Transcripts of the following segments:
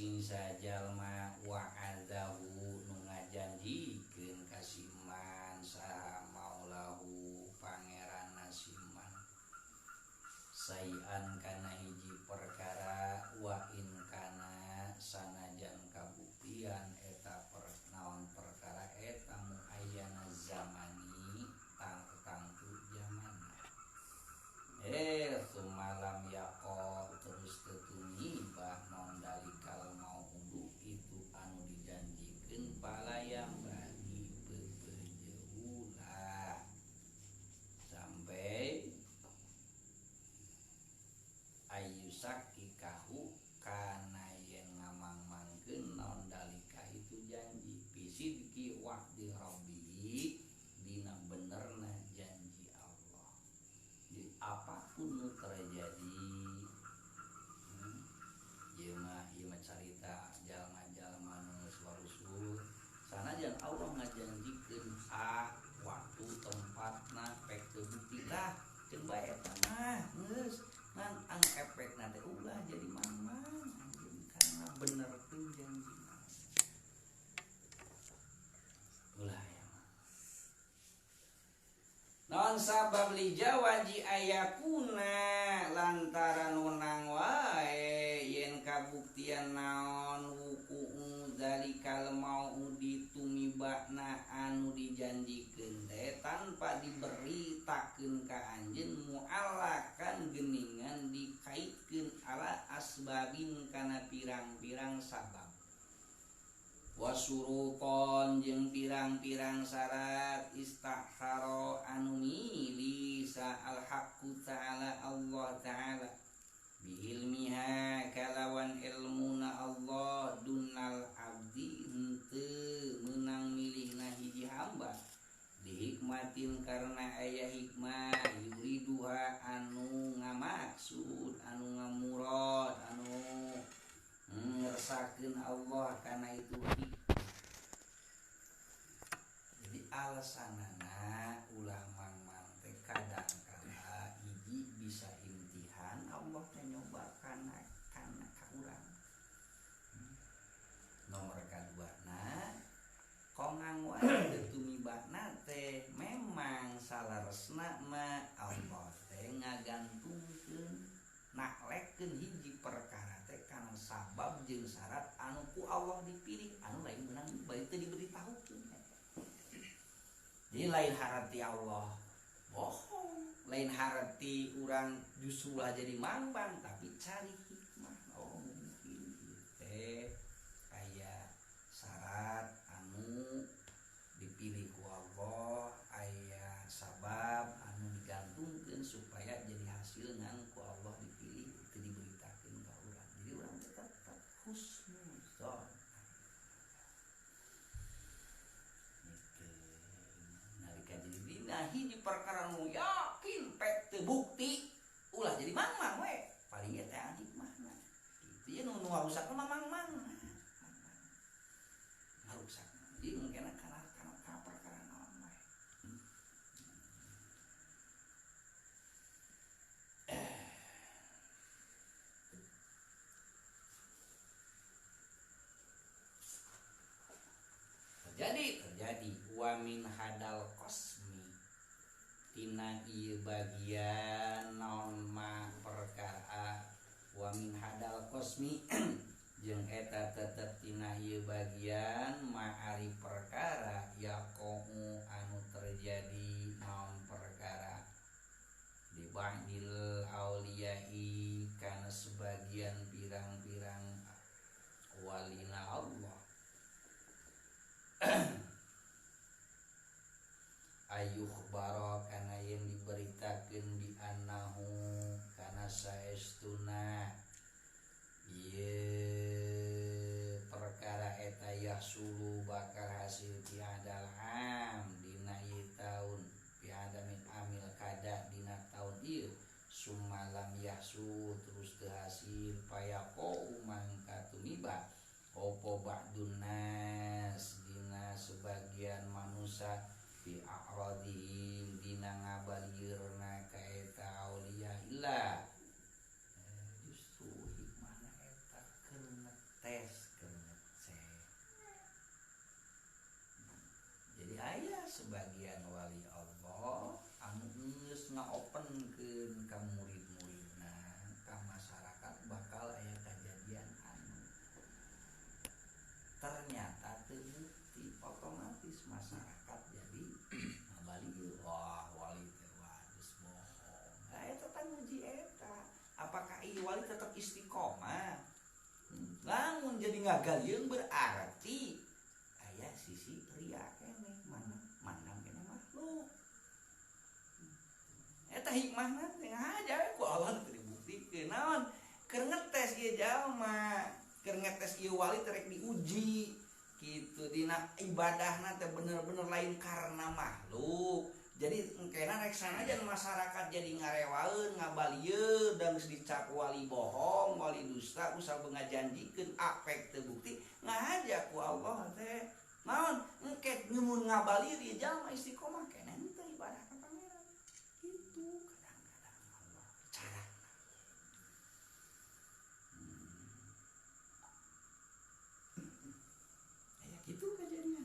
sing sajalma wa'adahu nu ngajanjikeun ka si man saha maulahu pangeranna si man sayan kana hiji perkara wa in kana sanajan kabuktian eta naon perkara eta muayyana zamani tangtu zamanna sumalam yaqo terus tetumibah non dalikal maudu itu anu dijanjikeun palayang bagi pepeje ulah sampai ayusakikahu kana yen ngamang-mangkeun naon dalika itu janji bisidqi wa'di rabbi dina benerna janji Allah. Jadi apapun nu terjadi ieu mah carita jalma-jalma nu geus warusul sanajan Allah ngajanjikeun a waktu tempatna pek teu bukti tah ceun bae eta mah geus ngan anu efekna teh ulah jadi mang-mang anjeun karena benerkeun janjina ulah ya mah naon sabab li jawaji ayakuna lantaran wenang wae yen kabuktian naon wuku zalikal mau'udi tumibakna anu dijanjikeun teh tanpa diberitakeun ka anjeun mu'alakan geningan dikaitkeun ala asbabin kana pirang-pirang sabab wasuruton jeung pirang-pirang syarat istakhara anu milih sa al-haqqu ta'ala Allah ta'ala biilmiha kalawan ilmuna Allah dunal abdi henteu meunang milihna hiji hamba dihikmatin karena aya hikmah yuriduha anu ngamaksud anu ngamurad anu ngersakeun Allah karena itu hikmah. Jadi alasanana ulah mang-mang teh kadang-kala hiji bisa imtihan Allah teh nyoba kana kana ka urang. Nomor kaduana kongang wae teu tumibakna teh memang salaresna mah Allah teh ngagantungkeun naklekeun hiji perkara teh kana sabab jeung syarat anu ku Allah dipilih anu lain meunang bari teu diberitahukeun. Jadi lain harati Allah bohong, lain harati urang justru lah jadi mambang, tapi cari hikmah. Oh mungkin ieu teh aya syarat anu dipilih ku Allah, aya sabab anu digantungkeun supaya jadi hasil ngan ku Allah dipilih teu diberitakeun ka urang. Jadi urang tetap husnuzon. Gitu. Nalika jadi dina hiji perkara nu yakin pek teu bukti ulah jadi mang-mang we. Paling ge teh hikmahna. Kitu ye nu ngarusak mah mang-mang. Ngarusak. Jadi mungkin kana kana perkara naon wae. Terjadi wa min hadal qasmi tina ieu bagian naon ma perkara wa min hadal qasmi jeung eta tetep tina ieu bagian ma ari perkara yaqau anu terjadi naon perkara di ba'dil auliyai kana sebagian pirang-pirang walina Allah ayuh kana yen diberitakeun bi annahu kana saestuna ieu perkara eta yahsulu bakal hasil ti adal am dina ieu taun bi adamin amil kada dina taun ieu sumalam yahsul terus teu hasil payaqo mangka tumiba opo ba'dun nas dina sebagian manusia bi a'radihim dina ngabalieurna ka eta auliya illah. Justru hikmahna eta keur tes ka murid-muridna ka masyarakat bakal aya kajadian anu ternyata terbukti, otomatis masyarakat jadi ngabalieu, wah wali teh wah geus bohong. Nah eta teh nguji eta, apakah ieu wali tetap istiqomah? Lamun jadi ngagalieun berarti aya sisi ria keneh, mana mandang keneh makhluk. Eta hikmahna teh ngahaja ku Allah teu dibuktikeun naon? Keur ngetes ieu jalma, keur ngetes ieu wali teh rek diuji kitu dina ibadahna teh bener-bener lain karena makhluk. Jadi engkena rek sanajan masyarakat jadi ngarewaeun, ngabalieun dan geus dicap wali bohong, wali dusta, usah ngajanjikeun apek teu bukti, ngahaja ku Allah teh. Naon engke mun ngabalieun ieu jalma istiqomah keneh teu ibadah ka Pangeran. Kitu kadang-kadang Allah cara. Aya kitu kejadian.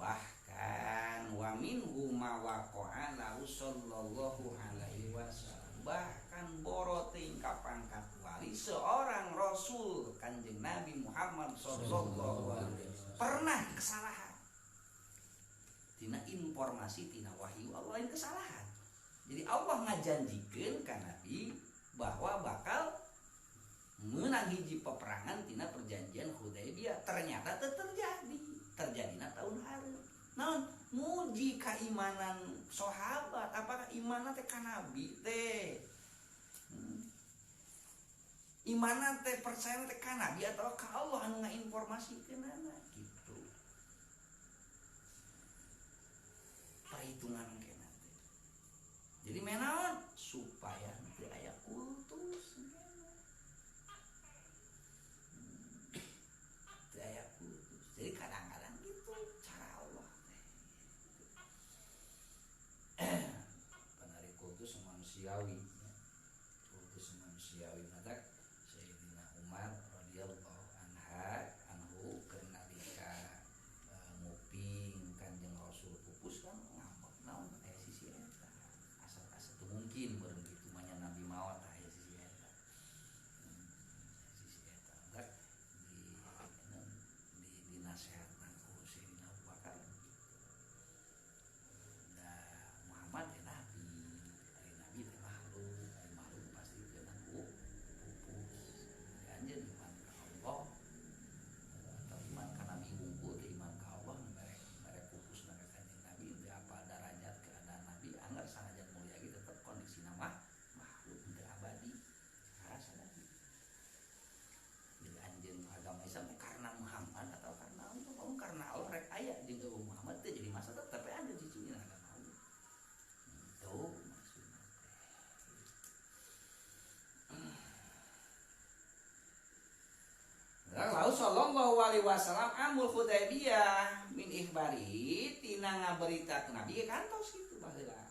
Bahkan wa minhu ma waqa'a lahu sallallahu alaihi wasallam, bahkan boro tingkah pangkat wali seorang rasul Kanjeng Nabi Muhammad sallallahu alaihi wasallam pernah kesalahan tina informasi tina wahyu Allah, lain kesalahan. Jadi Allah ngajanjikeun ka Nabi bahwa bakal menang hiji peperangan tina perjanjian Hudaybiyah, ternyata terjadi, terjadina tahun hareup. Naon muji keimanan sahabat, apakah imanna teh ka nabi teh? Imanna teh percaya teh ka nabi atau ka Allah anu ngainformasikeunana gitu. Perhitungan kena teh. Jadi menaon supaya teu aya kultus kena. Teu aya kultus. Jadi kadang-kadang gitu cara Allah teh. Penarik kultus manusiawi, kultus manusiawi matak Sayyidina Umar radhiyallahu anhu keur nalika nguping Kanjeng Rasul pupus kan ngambek naon aya sisi eta. Asal-asal teu mungkin meureun kitu mah nya Nabi maot aya sisi eta. Sisi eta matak di dinasehatna ku Sayyidina Abu Bakar gitu. Da Muhammad ya nabi, ari nabi teh makhluk, ari makhluk pasti teu pupus. Jadi anjeun iman ka Allah atau iman ka nabi wungkul teh iman ka Allah mere mere pupusna ka Kanjeng Nabi teu apa darajat keadaan nabi anggar sanajan mulia ge tetep kondisina mah makhluk teu abadi. Rasa nabi. Jadi anjeun agama Islam teh karena Muhammad atau karena Allah, oh, karena Allah rek aya jeung eueuh Muhammad teh jadi masa tetep anjeun cicingna agama Allah. Itu maksudna teh. Lalu sallallahu alaihi wasallam amul Hudaybiyah min ikhbari tina ngaberita ke Nabi kantos kitu baheula.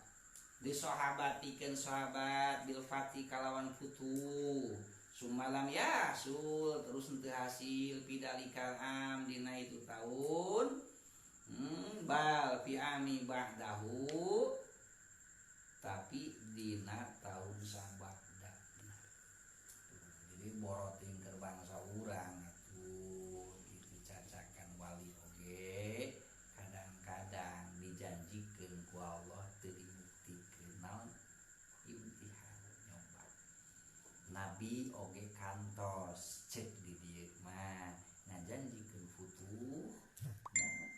Disahabatikeun sahabat bil fati kalawan futuh. Sumalam yasul terus henteu hasil pidalikal am dina itu tahun. Bal fi ami ba'dahu tapi dina tahun sabadana. Jadi boroting keur bangsa urang atuh kitu cacakan wali oge kadang-kadang dijanjikeun ku Allah teu dibuktikeun naon imtihan nyoba. Nabi oge kantos cek di dieu mah ngajanjikeun futuh nah,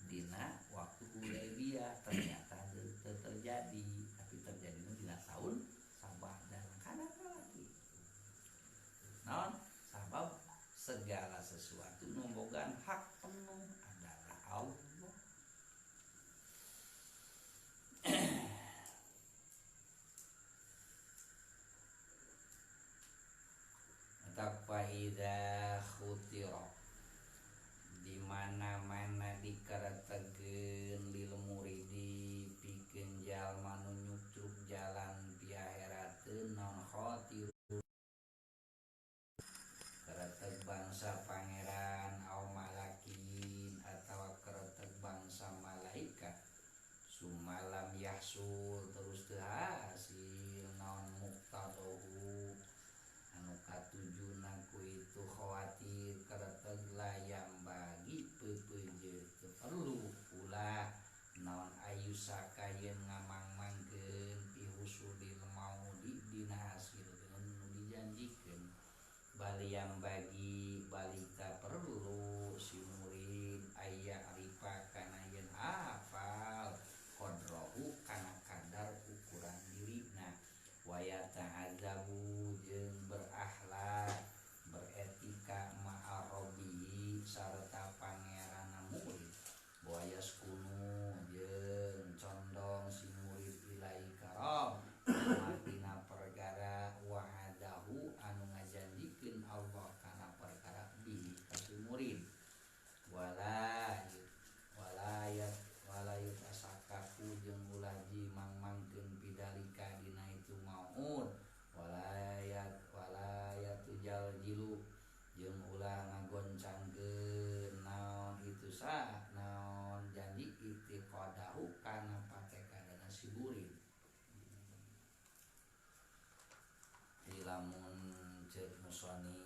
dina waktu Hudaybiyah ternyata teu terjadi, tapi terjadinya dina tahun sabadana kadang-kala kitu. Naon sabab segala sesuatu nu bogaan hak penuh adalah Allah. Faida khutira di mana-mana dikaretegeun lil muridi pikeun jalma nu nyucruk jalan piaherateun non khatir kareteg bangsa pangeran au malakin atawa kareteg bangsa Sony.